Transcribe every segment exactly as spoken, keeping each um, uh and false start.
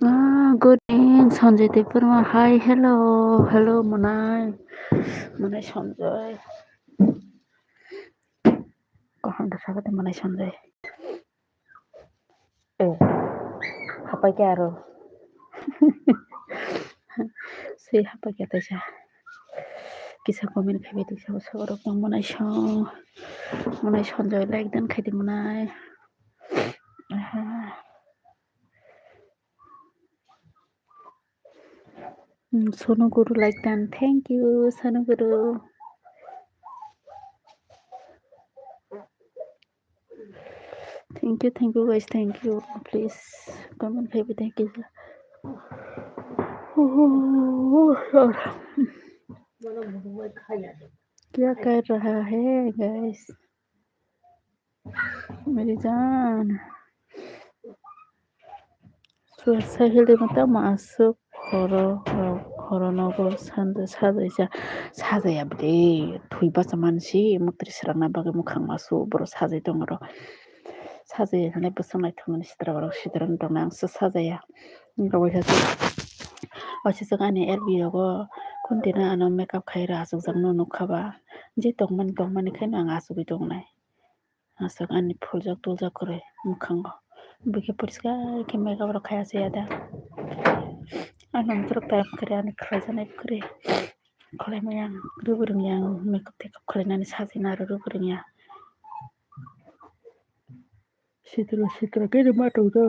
Ah, good evening, Sanjay Debbarma. Hi, hello, hello, Monai. Monai Sanjay. Kaham da sakha de Monai Sanjay. Eh, hapai khe aro. Sei hapai khe taisa. Kisa comment khai bai twi sabo sabo rok tong Monai Song. Monai Sanjay like dan khai di Monai. Aha. Mm, Sonu Guru like dan. Thank you, Sonu Guru. Thank you, thank you, guys, thank you. Please comment khai bai thank you. Oh, Lord. क्या कर रहा है, guys? मेरी जान। Swasa hili mata masuk horo, horo nogo sanda sajai sa, sajai abdi thui basa mansi mukti srana bagwi mukhang masu boro sajai tong oro. Sajai hwnwi bwswk naithokmani sitra borok sitra wng tong nai ang se sajaya. Wngkha waisa se, waisa se ani L B rogo kuntina ano makeup khai rw aswk jak no nukha ba. Je tongmani tongmani khe no ang asugwi tong nai. Aswk ani phuljak tuljak kwrwi mwkhango. Bwkhe poriskar khe makeup rok khai aswk ya da. Ani borok tayar kwrwi ani khlai jaknai kwrwi. Khlai maya ang rwbw rwngya ang makeup tekap khlai nani sajwi naro rwbw rwngya. Sitra sitra khe rwma tongdo.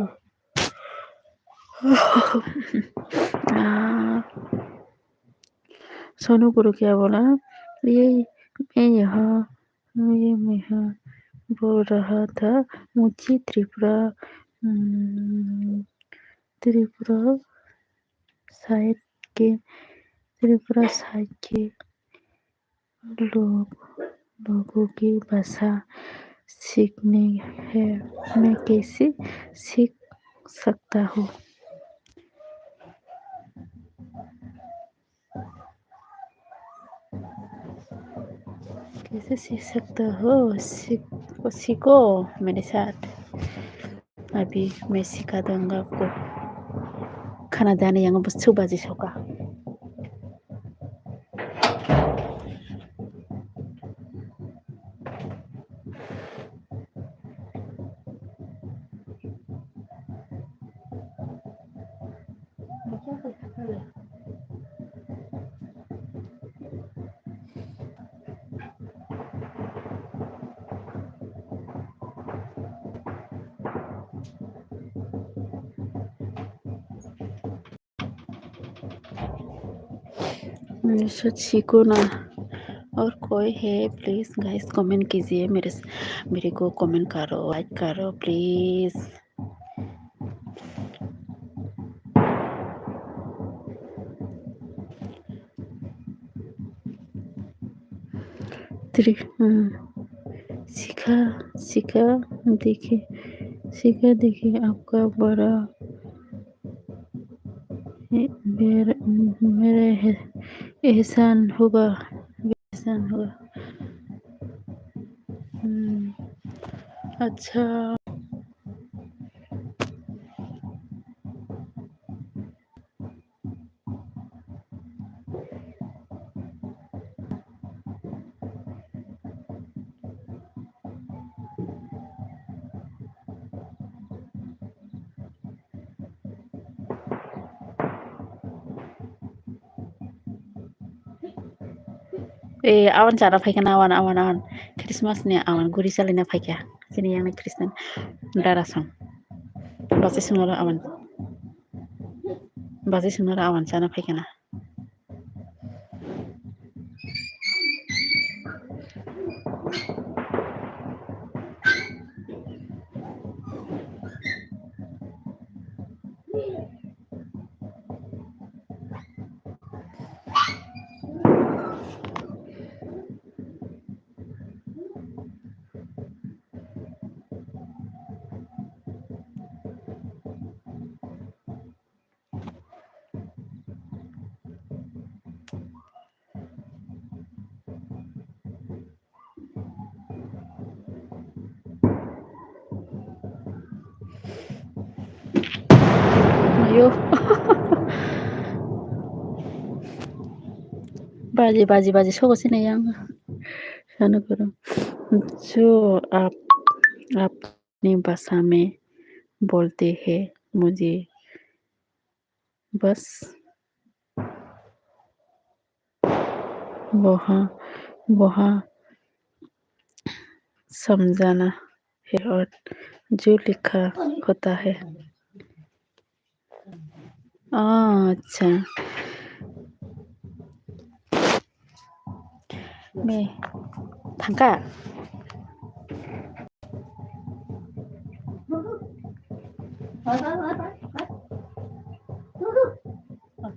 Ah. Sonu Guru khe abono ye, ye ha. ये में ह बोल रहा था मुझे त्रिपुरा, हम्म, त्रिपुरा साइड के, त्रिपुरा साइड के लोग, लोगों की भाषा सीखनी है, मैं कैसे सीख सकता हूँ? कैसे सीख सकते हो? सीख-, सीखो मेरे साथ। अभी मैं सिखा दूंगा आपको। खाना जाने yang bwswk baji soka. हम्म, सच सीखो ना। और कोई है, please guys, comment कीजिए मेरे स-, मेरे को comment करो, like करो, please। त्रि-, हम्म, सीखा, सीखा देखिए, सीखा देखिए, आपका बड़ा ए-, मेरे, मेरे एह-, एहसान होगा, एहसान होगा। हम्म, अच्छा। Eh, awan chana phaikha na, awan, awan, awan. Christmas ni awan guri chalina phaikha. Chini yang ni Christian dara song. Basi swngnaro awan. Basi swngnaro awan chana phaikha na. Ayo. Baji, baji, baji, sogo sini yang. Sana guru. जो आप, आपने भाषा में बोलते हैं, मुझे बस वहाँ, वहाँ समझाना है और जो लिखा होता है। अच्छा। Me, thangka.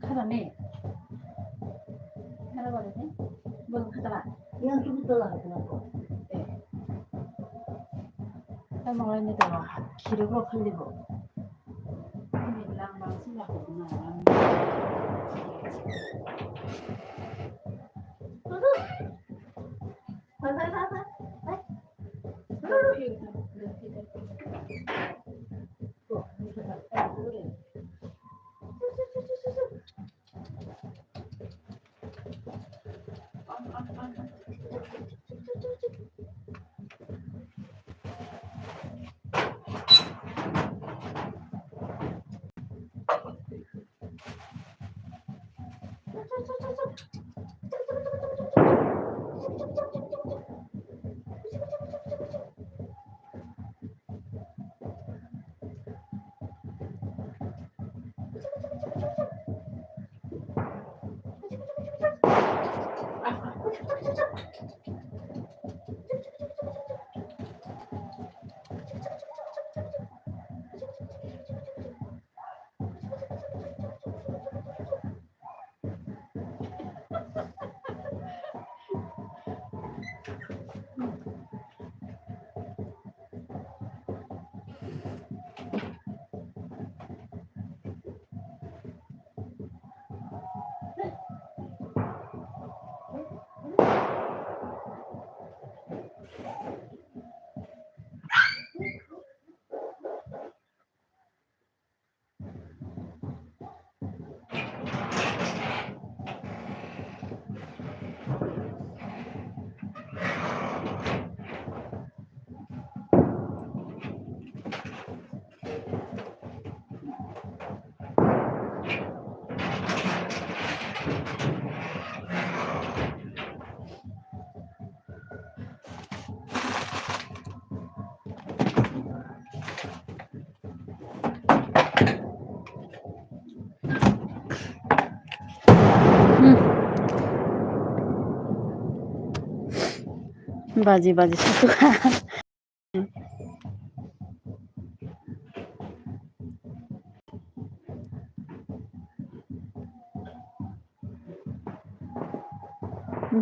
Khara ne. Khara ba de. Bol khatala. Yang tu tu lah. Eh. Tamo ni to khiro ko khali bo. Ni lang bang sila ko na. Baji baji sukha.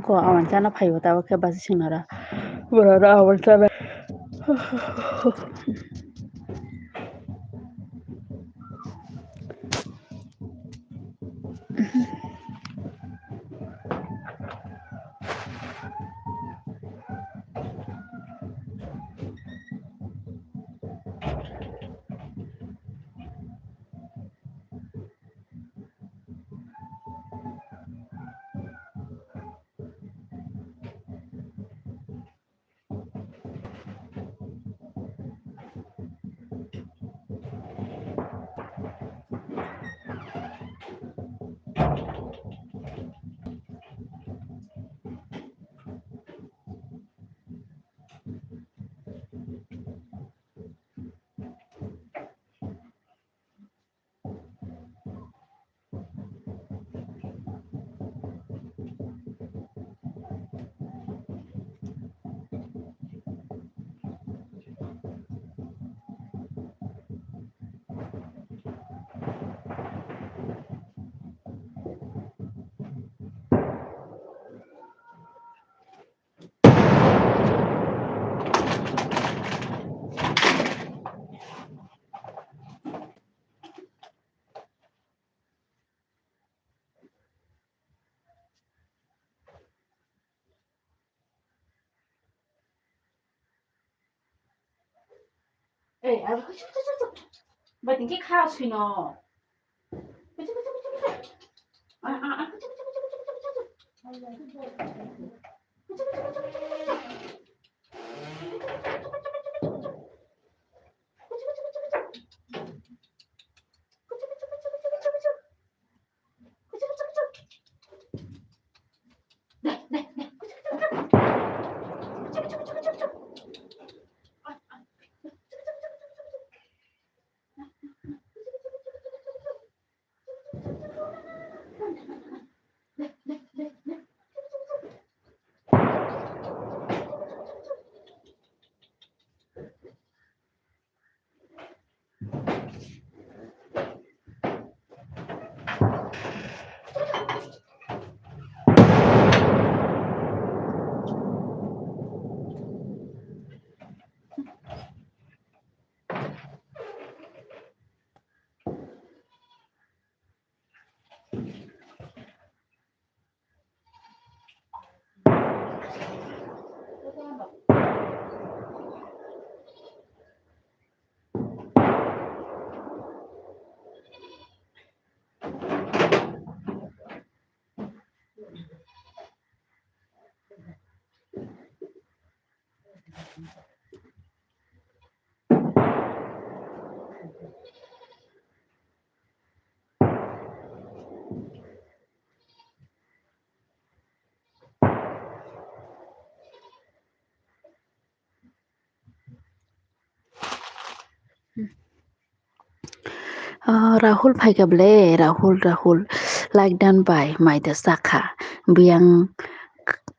Ko awan chana phaio tabo khe basi sinara. Borok awan chana. Ei, abo kuchuk, kuchuk, kuchuk. Bai tingki kha sui no. Kuchuk, kuchuk, kuchuk, kuchuk. Ah, ah, ah, kuchuk, kuchuk, kuchuk. Ah, Rahul phaikha ble, Rahul, Rahul, like done by Maida Sakha, biyang,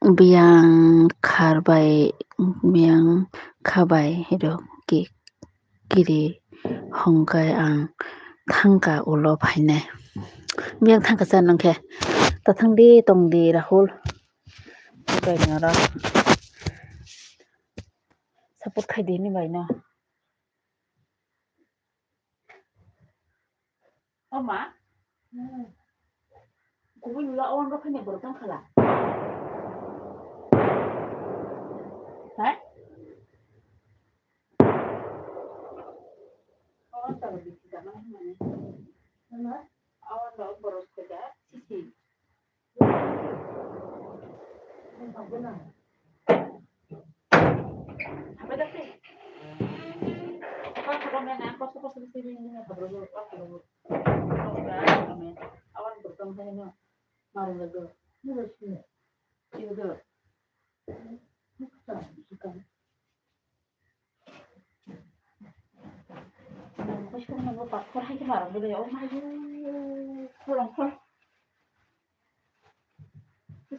biyang kharbai, biyang khabai, hero ki, kiri hongkai ang thangka ulo phainai. Biyang thangka cha nangkhe, ta thangdi tongdi Rahul, bai nara. Support khai di ni bai no. O ma. Kubui lula o wngkha phai ni borok tang khala. Hai? O wngkha borok tang khala. Mama? O wngkha borok tang khala. Sisi. Pathor hai khe narwk bwlai o mai khulong khul.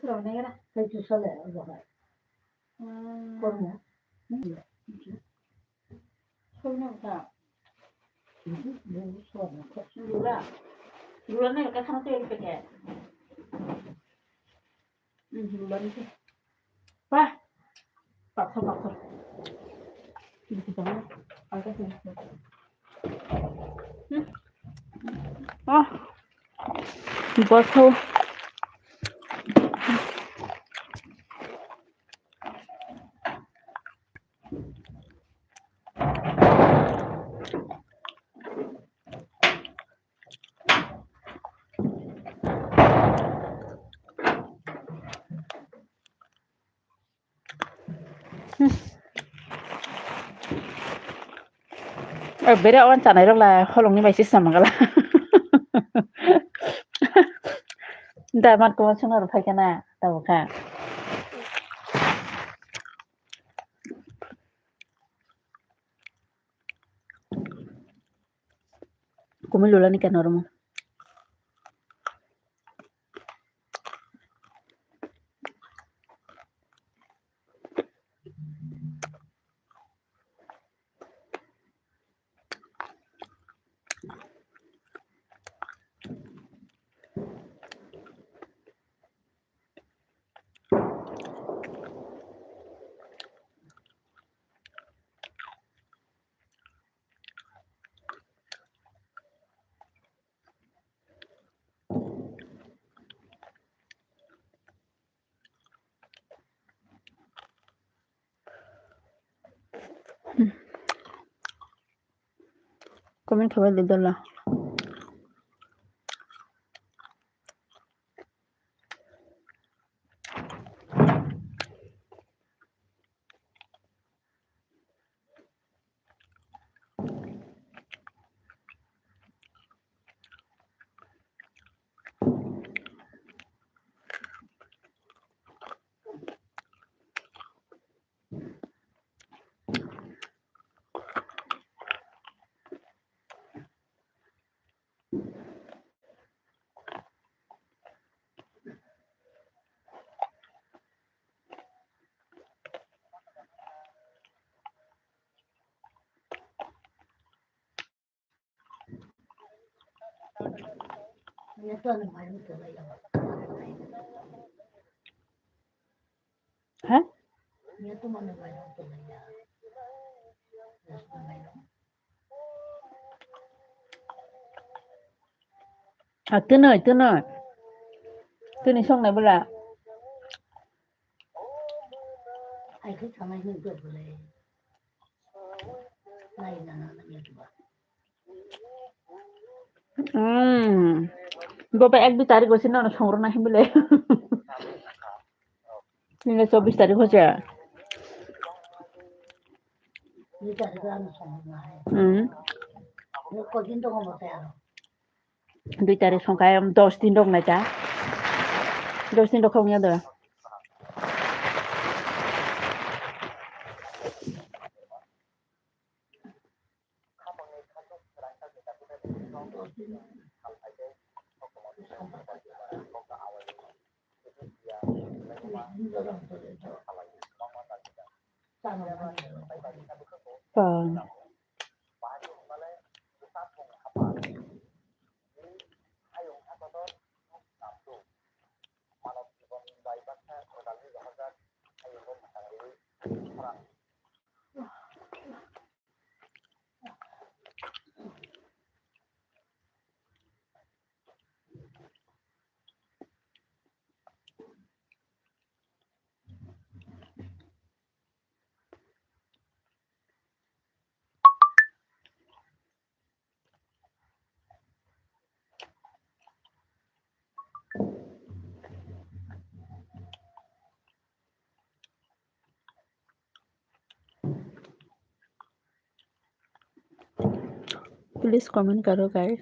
Khulong nai gana. Hai tu sale o bahai. Kormo. Rula. Rula nai ka thang tei peke. Rula ni. Wah. Paksa, paksa. Ini kita. Angkat sini. Hmm. Ah. Botol. Bera wan chanai rok la holong ni bai se sama gala. Da mat ko sung aro phai kana ta bo kha. Kumui lula ni kano romo. Comment khabai de dola. Ha? Ah, twnwi, twnwi. Twnwi songnai bwla. Hai khe thanai hwnwi tong bwle. Nai nana nang ya ba. Hmm. Bo ba ek dui tarik gosi nono songrwna hwnwi bwle. Nini chobbish tarik hoche. Dui tarik o ano songrwna hai. Hmm. Koi din tongo bo tei aro. Dui tarik songkha, em, dos din rok nai ta. Dos din rok khong ya do. Please comment karo, guys.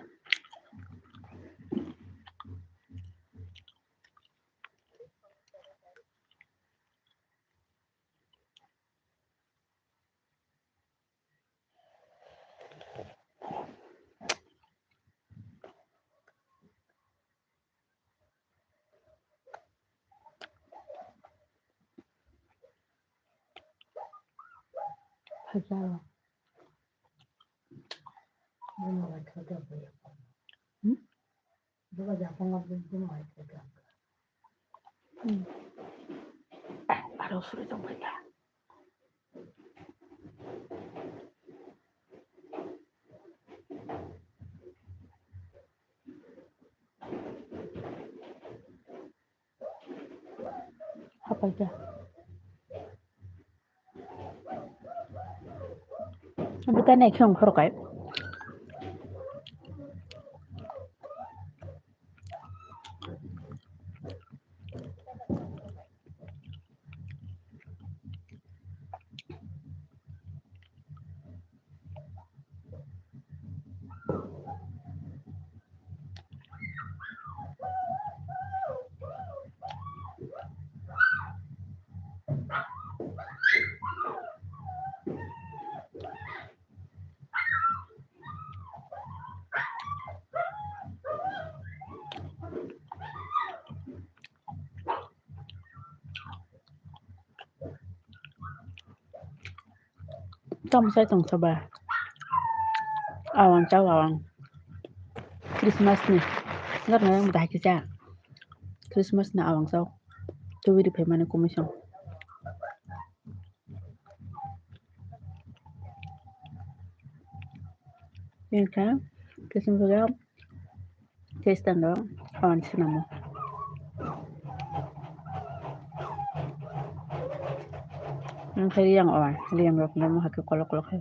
Aro suri tong pai kha. Hapai kha. Bwtani khe ongkhorok kai. Tamo sai tong soba. Awang cha awang. Christmas ni. Ngar ngar yang dah kisa. Christmas na awang cha. Tuwi ri phaimani commission. Yang kha. Christmas ga. Tei stand o on swnamo. Ang khe riyang o, riyang rok no mohai khe kolok kolok khe.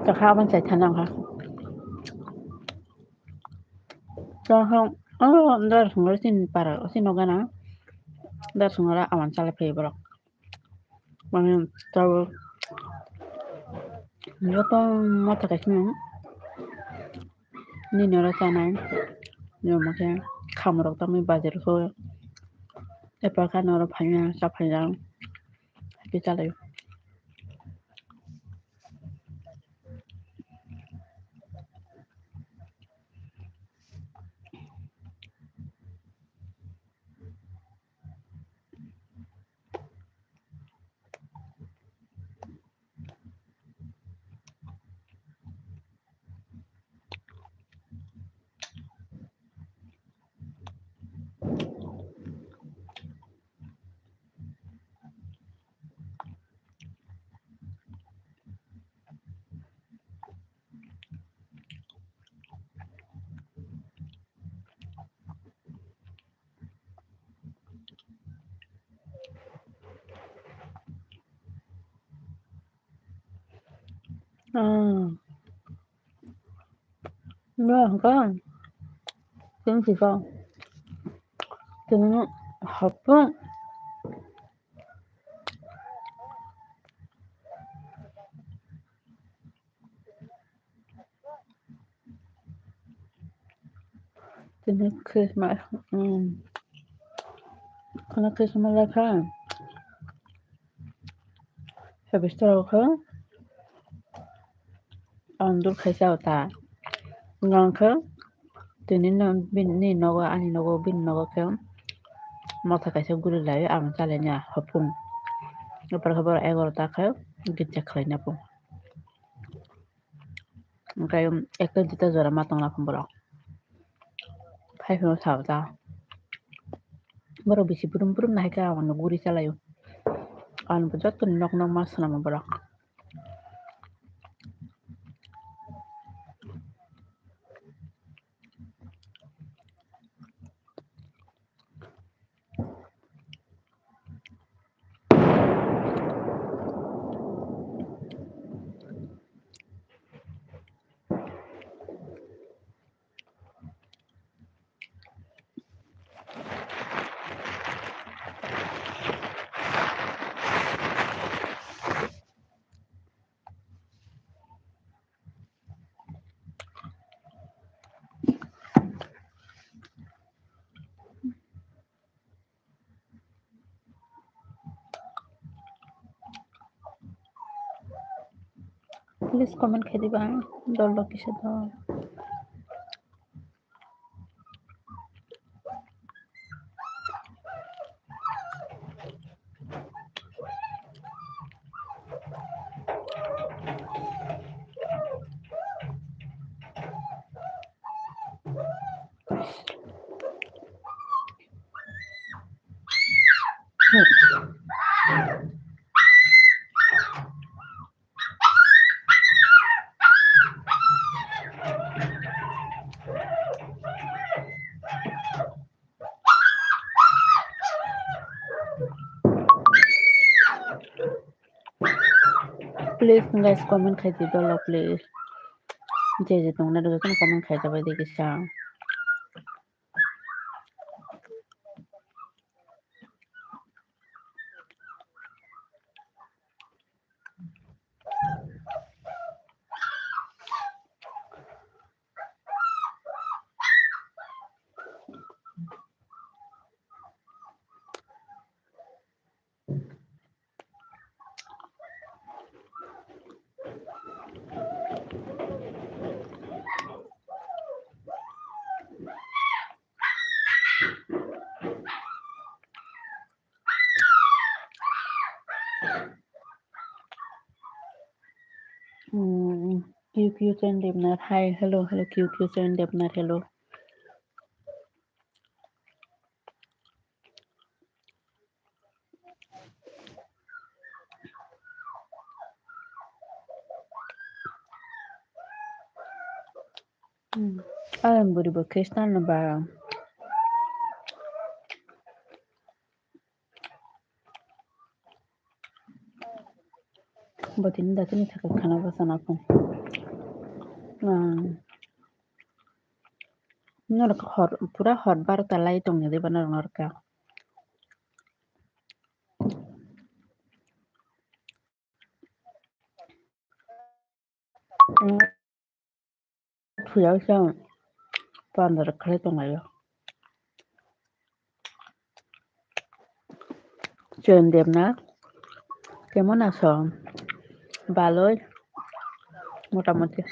Tokha abang chai thana kha. Tokha, oh, dar sungro sin para, sin nogana. Dar sungro awan chala phai borok. Mane tabo joto motha kaisa nini oro chanai. Nini omo khe khamrok tangwi bazar khe. Epar khe noro phaina cha phaina happy chalai. Ah. Bro, hwnkhe chwng siko. Chwng hapung. Tini Christmas, um, kono Christmas lekha. Sabis toro khe andur khaisa ta. Nang khe tini no bini nogo, ani nogo, bini nogo khe motha kaisa guri lai, ang chalaini hapung. Epar khe borok egarota khe gitsa khlaina pung. Hwnkhe ekta duita jora ma tongla kho borok. Phai phano sao ta. Borok bisi brum brum nahai khe abono guri chalaio. Abono joto nok nok ma swnamo borok. Please comment khai diba, dol rok kisa dol. Please guys, comment khai di dolo, please. Je je tongna rwgwi kheno comment khai jabai di kisa. Hmm, Q Q Chen Debnath. Hi, hello, hello, Q Q Chen Debnath, hello. Hmm. Ayang buri bo Khristan no ba. Bo tini da tini thaka khana bwsa na phung. Ah. Norok hor, pura hor barota lai tongya de ba norok norok ka. Thuya sa pandar khlai tonglaio. Chen Debnath, kemon aso? Baloi, motamoti.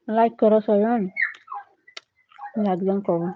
Like koro soyon. Like jan koro.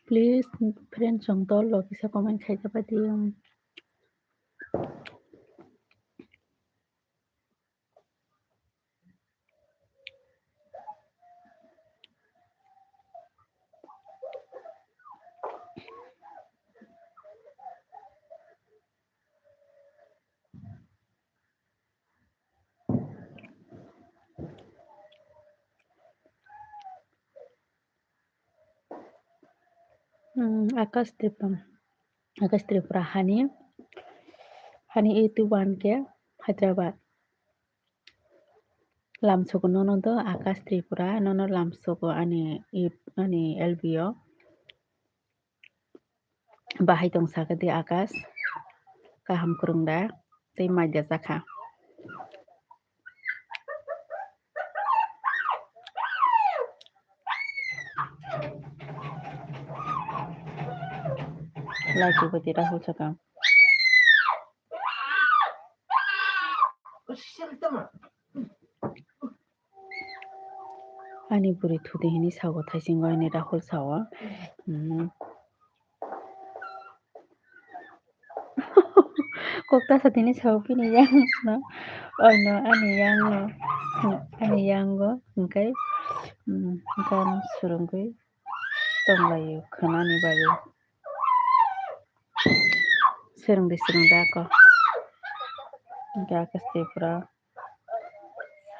Please, friends, song tol lo kisa comment khai jaba di. Hmm, Akash Tripura. Akash Tripura hani, hani eighty one K Hyderabad. Lamsogo nono do Akash Tripura, nono lamsogo ani, ani L B o. Bahai tong sakha di Akash, kaham kwrwng da, tei mai da jakha. Lachi bati Rahul sakha. Ani bwrwi thudi hini sago thaisingo hini Rahul sao. Hmm. Kok ta sa tini sao bini yang no. Oi no, ani yang no. Hmm, ani yang go, hingkai, hmm, gan surungwi tonglaio khwnani bagwi. Swrwngdi, swrwngdi ako. Hingke Akash Tripura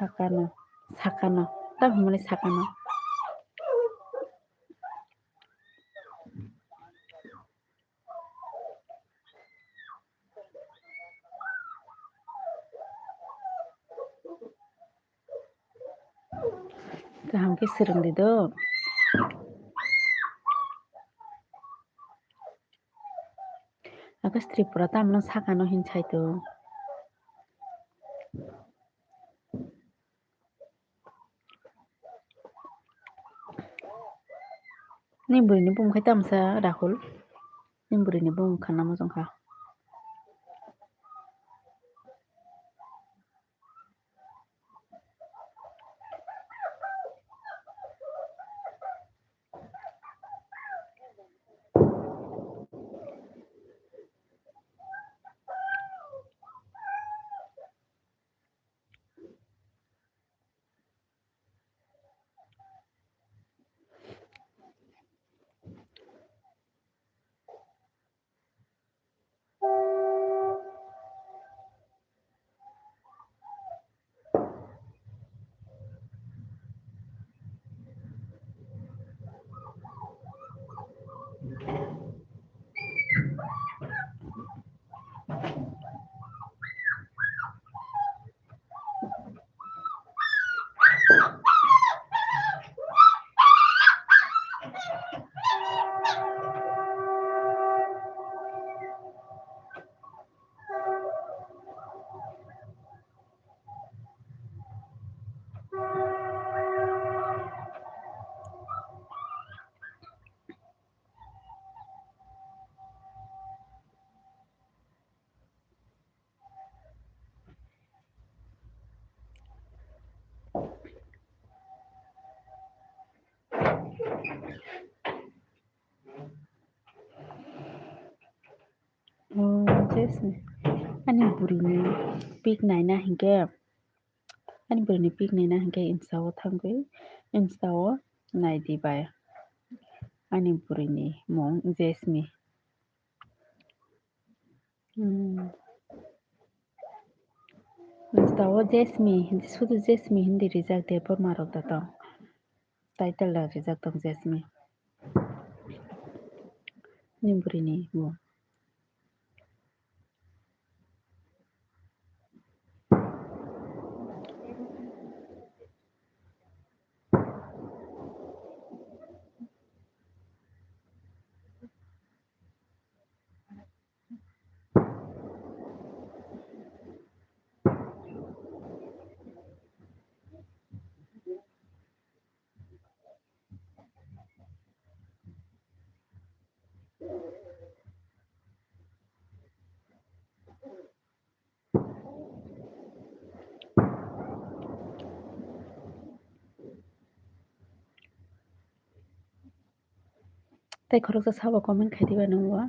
sakano, sakano, tamo hwnmani sakano. Kaham khe swrwngdi do. Akash Tripura tamno sakano hin saito. Ni bwrwini bumung khai tamsa Rahul. Ni bwrwini bumung khana mojong kha. Oh, Jasmine. Ani bwrwini pic naina hinkhe, ani bwrwini pic naina hinkhe Insta o thangwi, Insta o naidi bai. Ani bwrwini mung Jasmine. Hmm. Insta o Jasmine, sudu Jasmine hindi rijak Debbarma rok da tong. Title da rijak tong Jasmine. Ni bwrwini bo. Tei khoroksa sabo comment khai diba nungbo.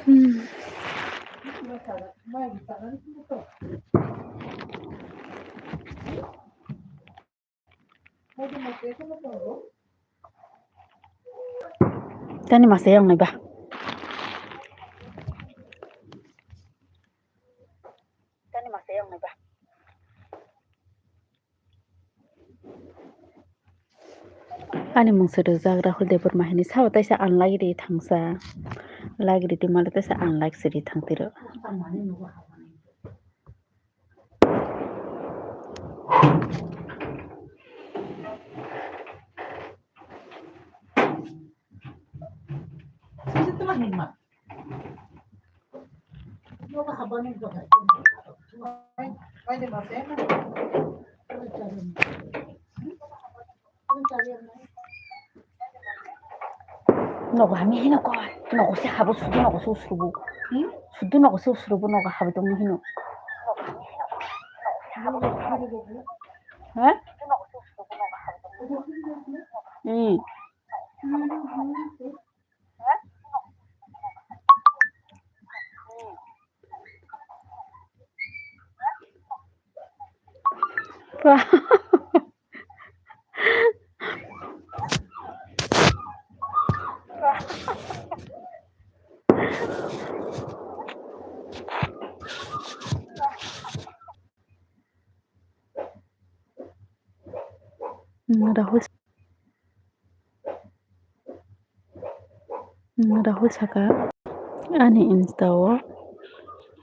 Hmm. Tani masa yang nai ba. Tani masa yang nai ba. Ani mung se rijak Rahul Debbarma hini sao taisa unlike ri thangsa. Like ri twi male taisa unlike se ri thang tiro. Nogo hami hino koi, nogo se habo sudu nogo se usrubu. Hmm? Sudu nogo se usrubu nogo habo tong hino. Ha? Hmm. Rahul, Rahul saka, ani Insta o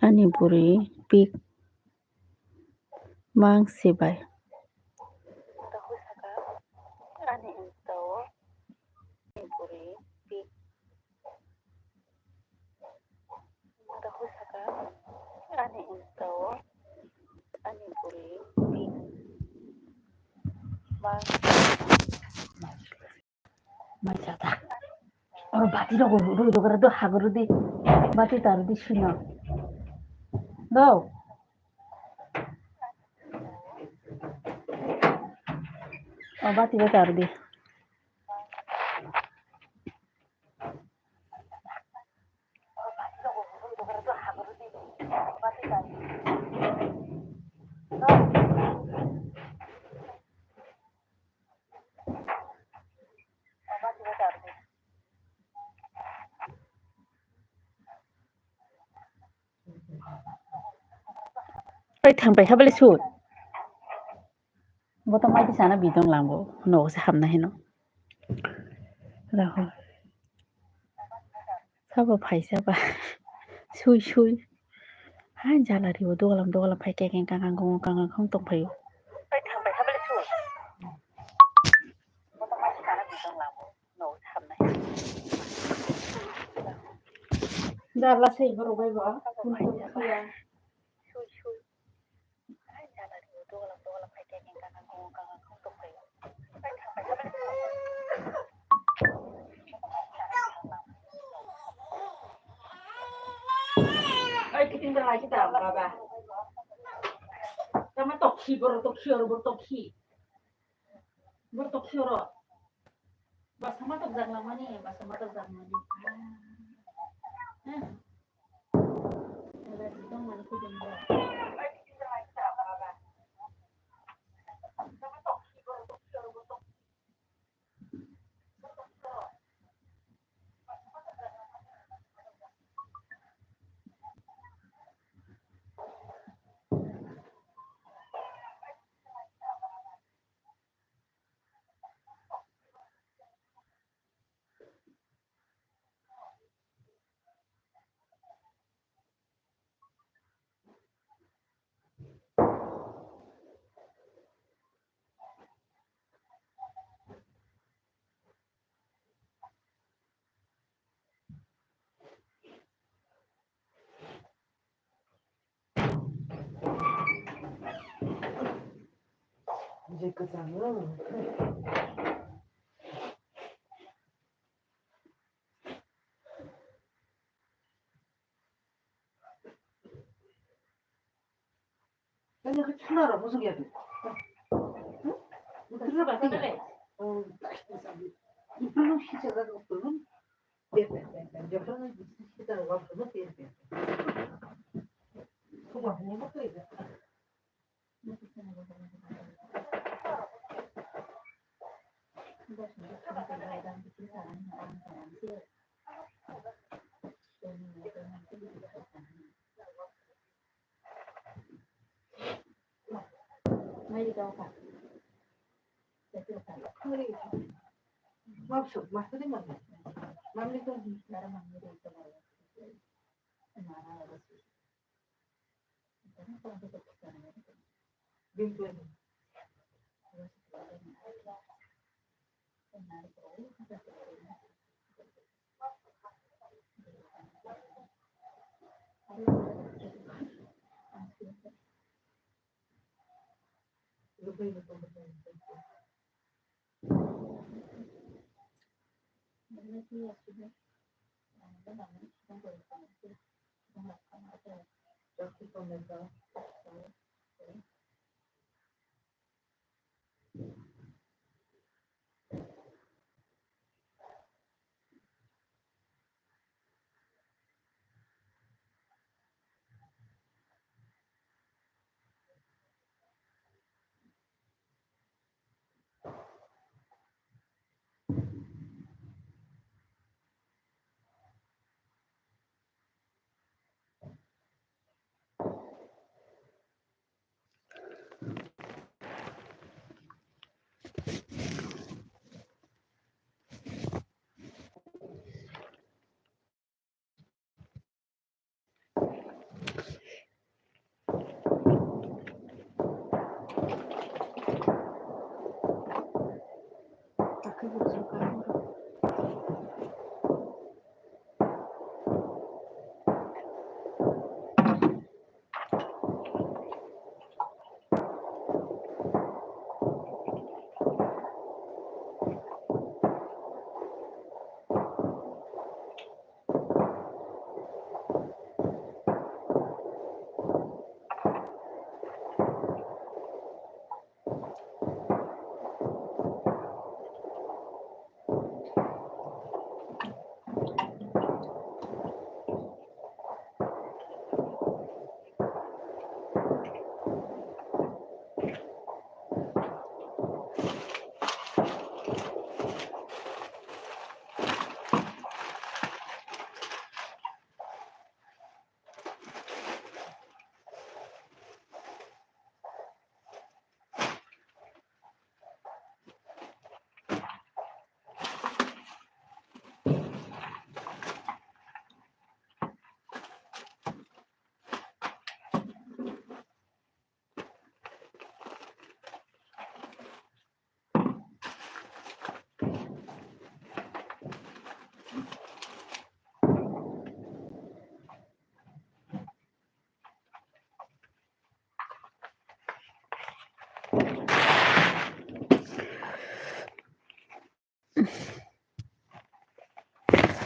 ani bwrwi pic mang sibai. Mai chata. Oro bati rok rw dogora do hagor di. Bati tar di sino. Do. O bati bo tar di. Oi thang pai habale sut. Bo to mai sana bidong lambo. No se hamna hino. Rahul. Sabo phaisa ba. Sui sui. Ha jala ribo dogalam dogalam phai kekeng kangkang kong kangkang kong tong phaio. Jala sei borok bai bo. Oi, kiting da lagi da, baba. Tama tokhi, boro tokhi, oro boro tokhi. Boro tokhi oro. Basa ma tok jagla mani, basa ma tok jagla mani. Hmm.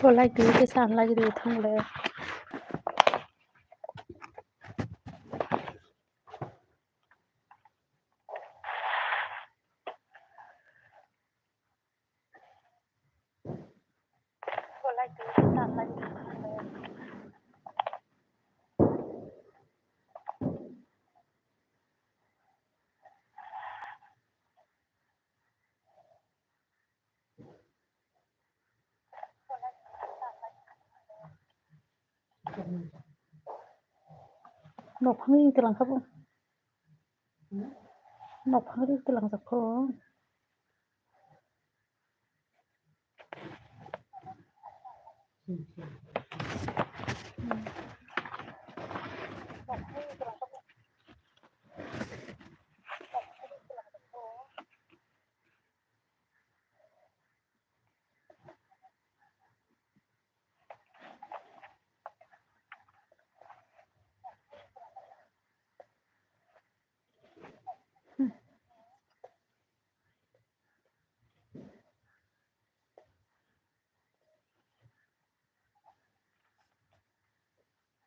Bo like di, kisa unlike di, thang le. Nokphangni twlang kha bo. Nokphangni twlang jak kho.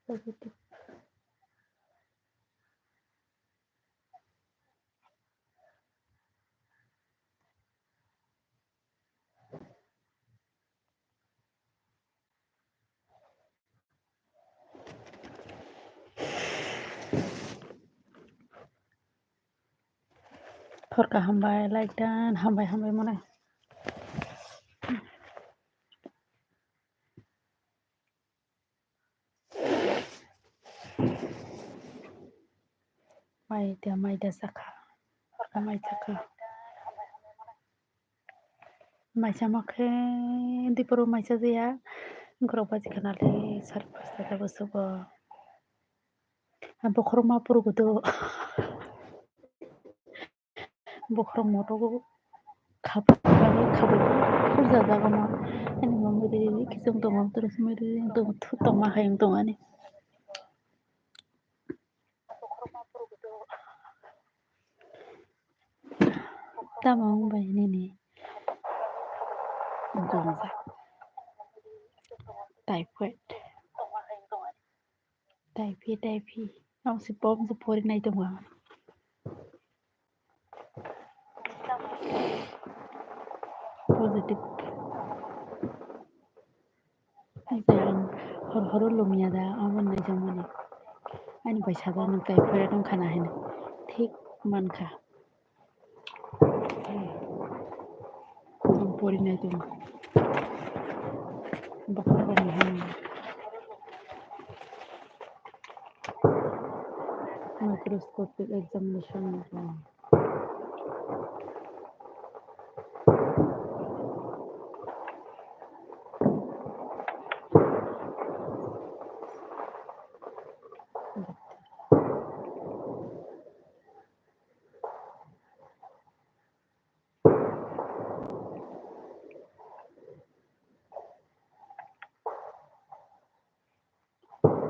Positive. Khorka hambai, like dan hambai, hambai mone. Mai da, mai da sakha. Khorka mai sakha. Mai sama khe diporo mai sajaya. Borok baji khana le sari pasta ta bwswk bo. Bokhorok ma phurugo do. Bokhorok moto khabwi khabwi puja jaga ma. Ani mama ri ri khe chwng tongo, tere simi ri ri tongo, thu tongma hai wng tongo ani. Tamo wng bai nini gongjak typhoid. Typhoid, typhoid. Ang si pom si pori nai tongo. Positive. Ang hor horo lumya da, amo nai jomani. Ani bai sada nang typhoid wng khana hino. Thik mankha. Ang pori nai tongo. Bokhorok ni hwnwi. Microscopic examination ni tongo.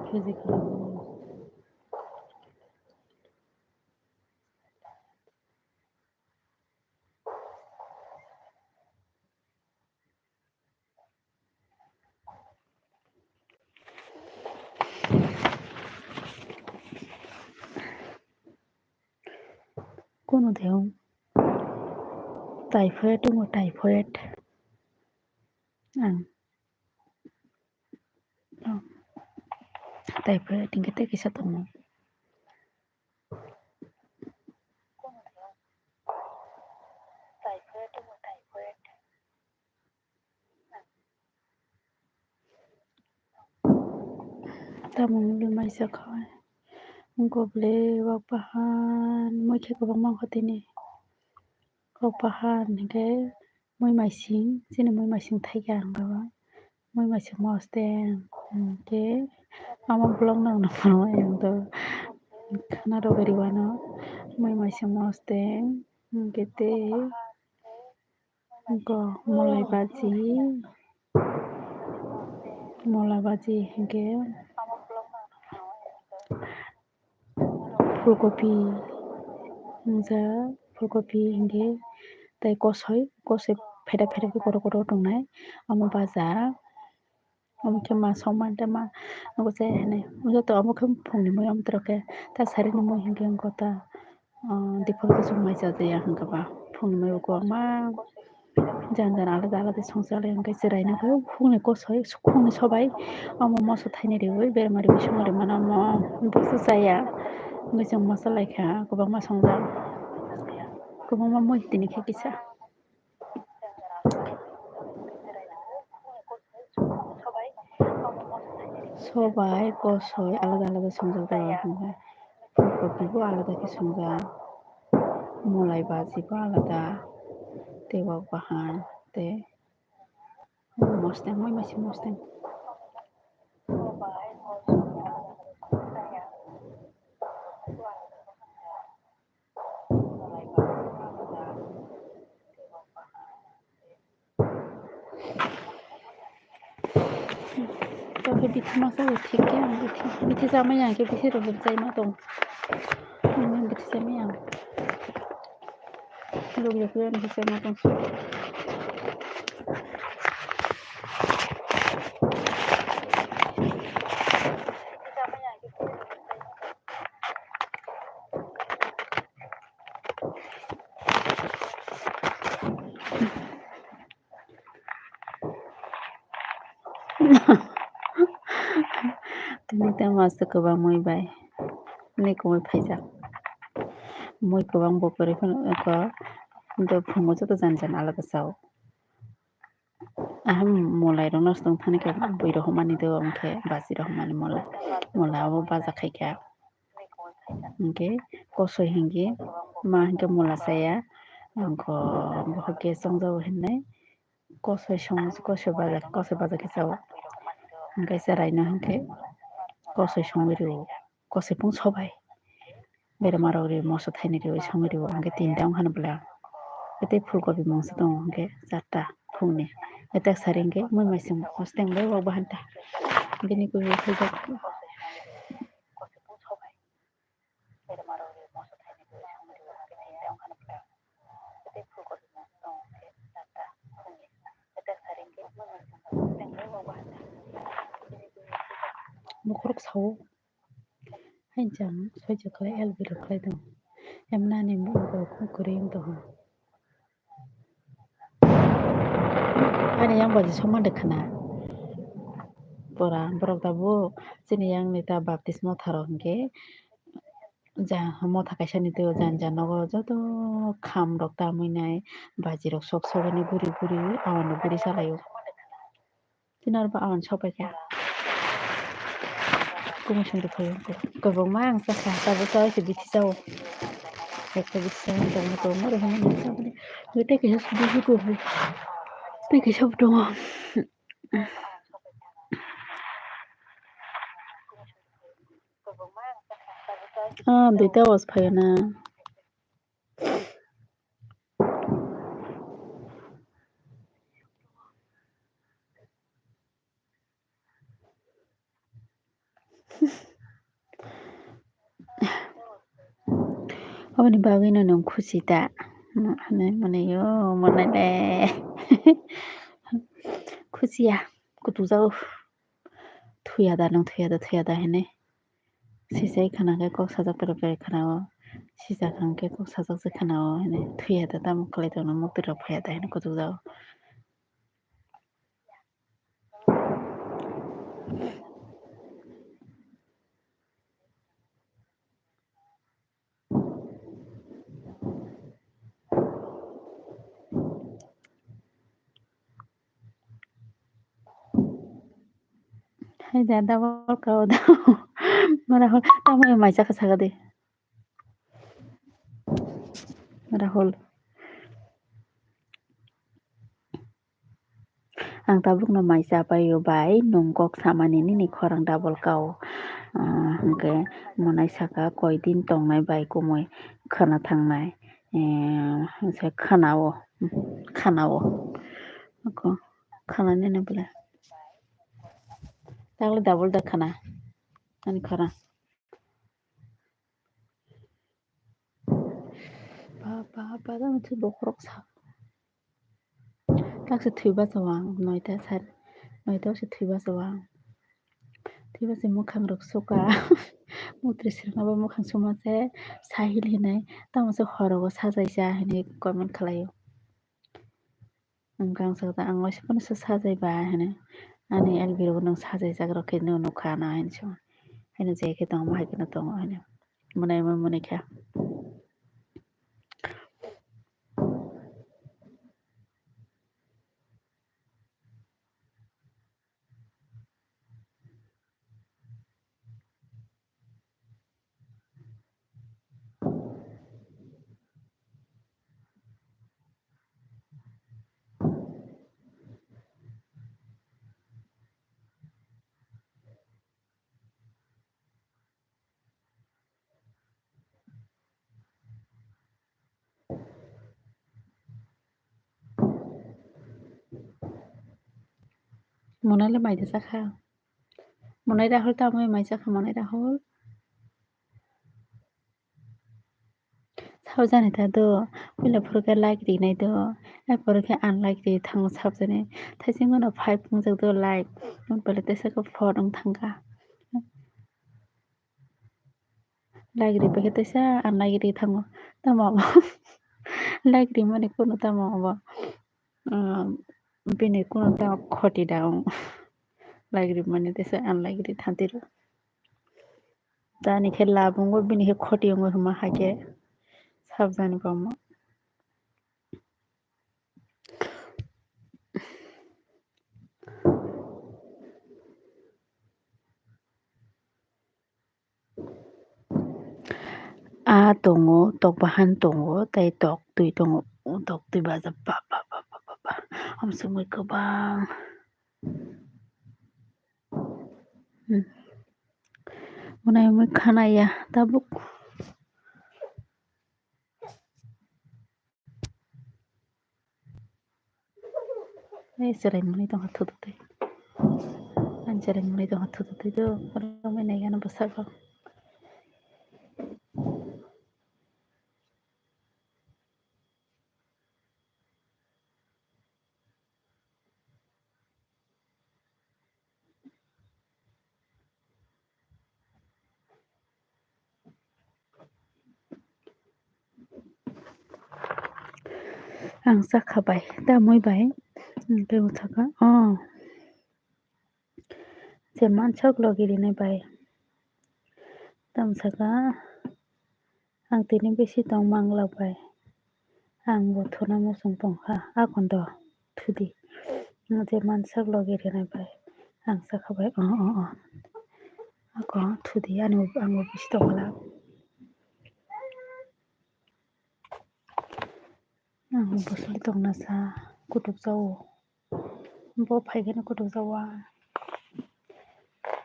Physical. Kuno de wng typhoid tongo, typhoid. Ang typhoid hingke tei kisa tongo. Tamoni maisa kha wngkha bwle wak bahan mui khe kwbangma wngkha tini. Wak bahan hinkhe mui maising, chini mui maising thaikha ang abo. Mui maising mosteng hinkhe ama vlog nangno phano ayang do khana rwgwi rwano mui maising mosteng hinkhe tei. Go molai baji, molai baji hinkhe phulkopi wngjak, phulkopi hinkhe tei kosoi, kosoi pheda pheda khe kotor kotor tongnai omo baja. omo khe ma songma tei ma nugo se hinwi. Joto omo khe phungni mui omo toro khe ta sarini mui hinkhe wngkha ta, ah, diphuru kuchuk mai chajaya hinkhe ba phungni mui bo kwbangma jani jani alada alada songchar lai hinkhe chwraino khe khukni kosoi khukni sobai omo moso thainwi riui berma riui songwi rwmano omo busu chaya mui chwng moso laikha kwbangma songjak kwbangma mui tini khe kisa. Sobai kosoi alada alada songjak bai hinkhe, phulkopi bo alada khe songjak, molai baji bo alada, tei wak bahan tei mosteng, moi masi mosteng. Tokhe bithi masa bo thik khe ang bithi, bithi chamai ang khe bithi rok chai ma tong. Bithi chamai ang. Luk luk khe bithi chai ma tong. Tini tamo aswk kwbang mui bai. Ni kwmui phaijak. Mui kwbang bo kwrwi phano eko. Hwnkhe phungo joto jani jani alada chao. Aham molai rokno swtang thani khe bui rohormani do, hwnkhe baji rohormani mola. Mola abo baja khaikha. Hwnkhe kosoi hinkhe ma hinkhe mola chaya. Hwnkhe bohok gas chongjao hinwi kosoi song, kosoi baja, kosoi baja khe chao. Hwnkhe chwraino hinkhe kosoi songwi rwo. Kosoi pung sobai. Berma rok ri moso thaini riwi songwi riwo. Hwnkhe tinta wngkha no bwla. Tei phulkopi mungsa tongo hwnkhe charta phungni. Tei teksari hwnkhe mui maising mosteng bai wak bahan ta. Bini kubui khaijak. Bokhorok sao. Hai jang soijakhlai L B rok khlai tong. Emnani mung rok kwrwi wng tong. Ani yang baji soman de khna. Pora borok tabuk chini yang ni ta baptismo tharo hinkhe ja motha kaisa ni twi jani jani nogo joto kham rok tamwi nai baji rok sok sok ani guri guri awan rok guri salaio. Tini aro ba awan sok pai kha. Kumu song twi phaio. Kwbangma ang cha kha, tabuk cha se bithi cha o. Ekta bithi cha o, tabuk kwbangma rohorma nang cha bini. Tei kaisa sudu sudu. Tei kaisa bo tongo. Ah, duita was phaio na. Aboni bagwino nwng khusi ta? Hinwi mane yo, mane le. Khusi ya, kutuk jao. Thuya da nwng, thuya da, thuya da hinwi. Sijai khana khe kok sajak pere pere khana o. Sijak hwnkhe kok sajak se khana o hinwi. Thuya da tamo khlai tongno, muktwi rok phaiya da hinwi kutuk jao. Hai da, double kao da. Mara hol, tamo mai chakha saka de. Rahul. Ang tabukno mai cha paio bai, nwng kok samani nini khorang double kao. Ah, hwnkhe mwnai saka koi din tongnai bai kumui khwna thangnai. Eh, se khwnao, khwnao. Ako khwnani no bwle. Takle double da khwna ani khorang. Ba, ba, ba, tamo thwi bokhorok sa. Taksa thwi bachao ang noita sar. Mai tao se thwiba se wa. Thwiba se mwkhang rok suka. Mutri sirma bai mwkhang suma se sahil hinwi. Tamo se horogo sajai cha hinwi comment khlaio. Ang kang sakha ang waisa phano se sajai ba hinwi. Ani L B rok nang sajai jak rok khe no nukha na hinwi sima. Haino je khe tongo hai kheno tongo hinwi. Mwnai ma mwnai kha. Monai le mai de chakha. Monai Rahul tamo mai chakha Monai Rahul. Saujani ta do, puila phuru khe like rinai do, ai phuru khe unlike ri thango saujani. Thaising no five wngjak do like, pele teisa khe four wng thangkha. Like ri bai khe teisa unlike ri thango. Tamo abo like rimani kunu tamo abo, um, bini kunu tamo khoti da wng. Like rimani teisa unlike ri thantiro. Tani khe labungo bini khe khoti wngwi hwnma hai khe sabjani bama. A tongo, tok bahan tongo, tei tok twi tongo, tok twi baja ba, ba, ba. Hamsumui kwbang. Hmm. Mwnai mwnai khana ya tabuk. Ai, cherai mwnai tongkha thutu twi. Ani cherai mwnai tongkha thutu twi do. Romwi nai gana bwsakgo. Ang sakha bai, tamwi bai, hwnkhe bwsakha, oh, je mansok logi rinai bai, tamo sakha. Ang tini bisi tong manglak bai. Ang bo thuna muchung tongkha. Akon do thudi. Ang je mansak logi rinai bai. Ang sakha bai. Oh, oh, oh. Ako thudi ani bo, ang bo bisi tongla. Ang bo bwswli tongna sa kutuk jao. Bo phaikhe no kutuk jao.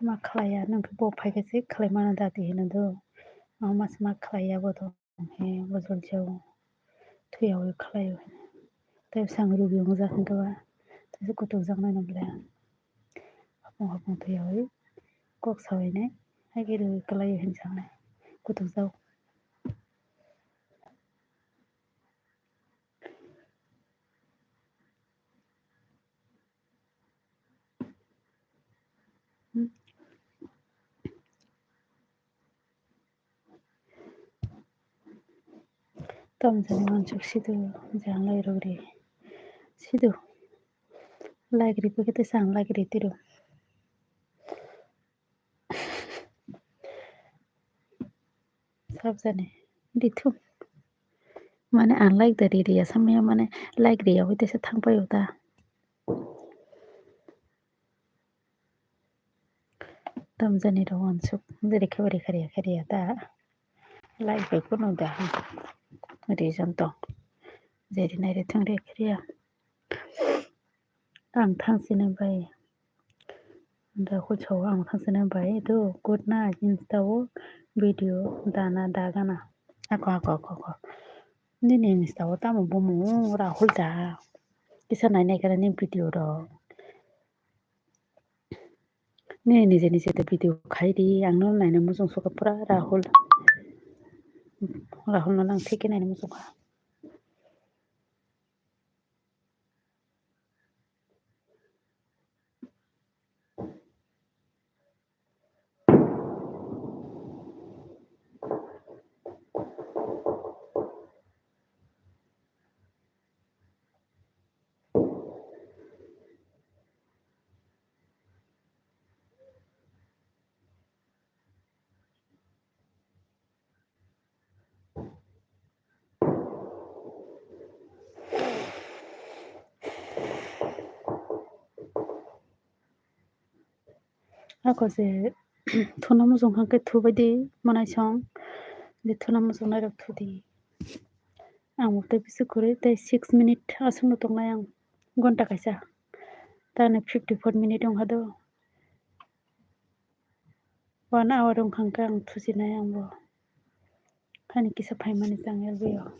Ma khlaiya, nwng khe bo phaikhe se khlai mano dati hino do. Ama se ma khlaiya bo do. He bo jol jao. Thuya oi khlai o. Tei sang rugi wngjak hwnkhe ba. Tei se kutuk jak nai nang le. Hapung hapung thuya oi. Kok sawai nai. Hai khe rugi kwlai o hinwi sanai. Kutuk jao. Tamo jani wansuk sidu, jang lai rok ri sidu. Like ri pake tei sang like ri tiro. Sabjani rithu. Mane ang like da ri riya samaya mane like riya wi tesa thang paio ta. Tamjani rok wansuk jeri khe bari kariya kariya ta. Like bai kunu da reason tong. Jeri nai ri thung ri kariya. Ang thang sini bai. Rahul sao ang thang sini bai do good night Insta o video dana dagana. Ako, ako, ako, ako. Nini Insta o tamo bumu Rahul da. Kisa nai nai kana ni video rok. Nini nije nije de video khai di, ang no naina muchung sukha pura Rahul. Rahul no nang thik khe naina muchung kha. Ako je thuna muchung hwnkhe thubai di mwnaisong, je thuna muchung nairok thudi. Ang bo tei bisi kwrwi tei six minute aswkno tongnai ang, gonta kaisa. Tamni fifty four minute wngkha do. One hour wngkha hwnkhe ang thusinai ang bo. Hani kisa phaimani chang L B o.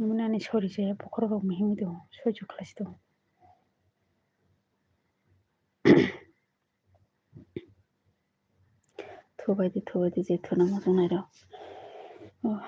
Mwnani sori se bokhorok rok mihimwi tongo, soichuk khlai se tongo. Thubai di, thubai di, je thuna muchung nairok. Oh.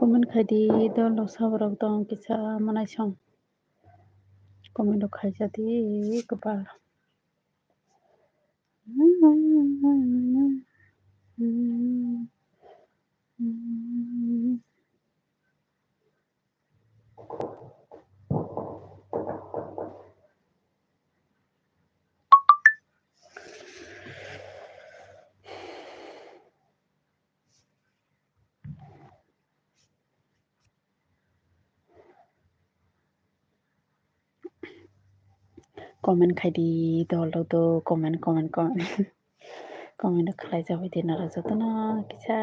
Comment khai di, dol rok sabo rok tong kisa mwnaisong. Comment rok khaijadi kwbal. Comment khai di, dol rok do, comment, comment, comment. Comment rok khlai jabai di norok jotono kisa.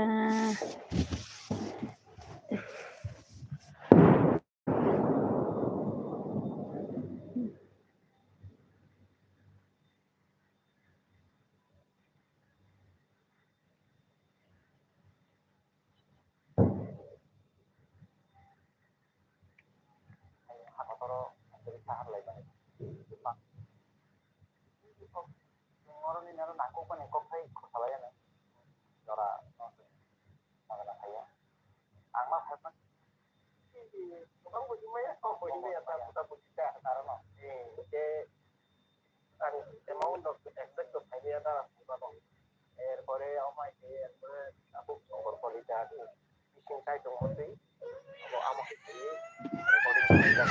Ang amount rok exact to phailiya na, erpore amai khe erpore tabuk songkor chai tongmani twi, abo amo hai khe recording khlaijak.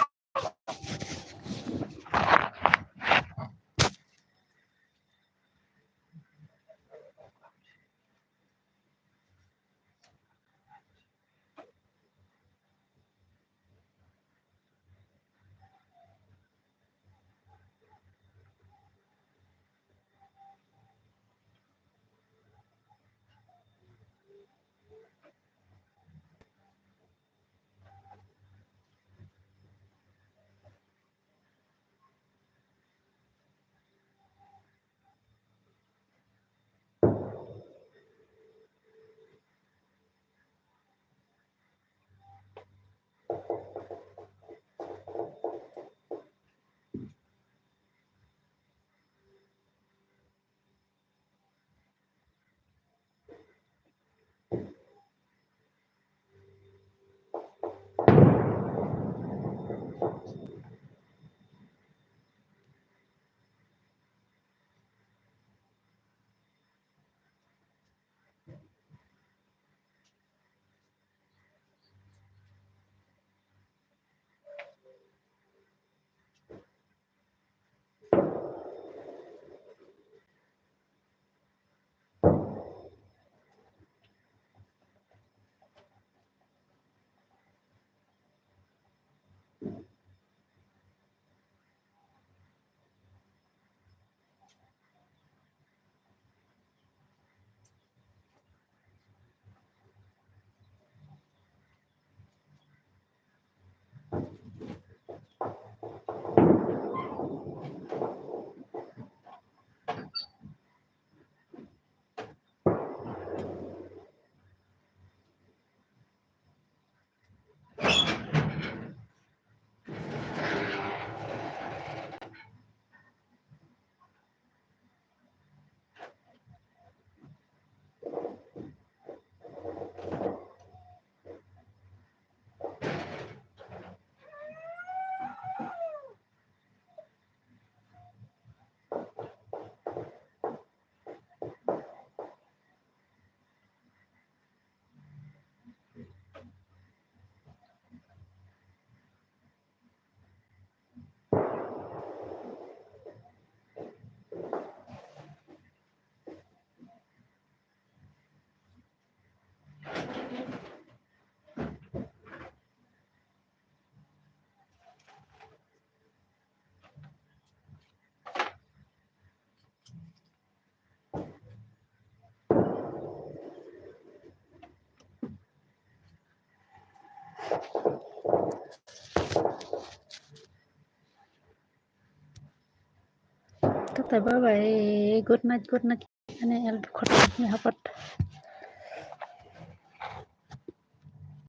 Tata bye bye, good night, good night. Ani el khotni hapat.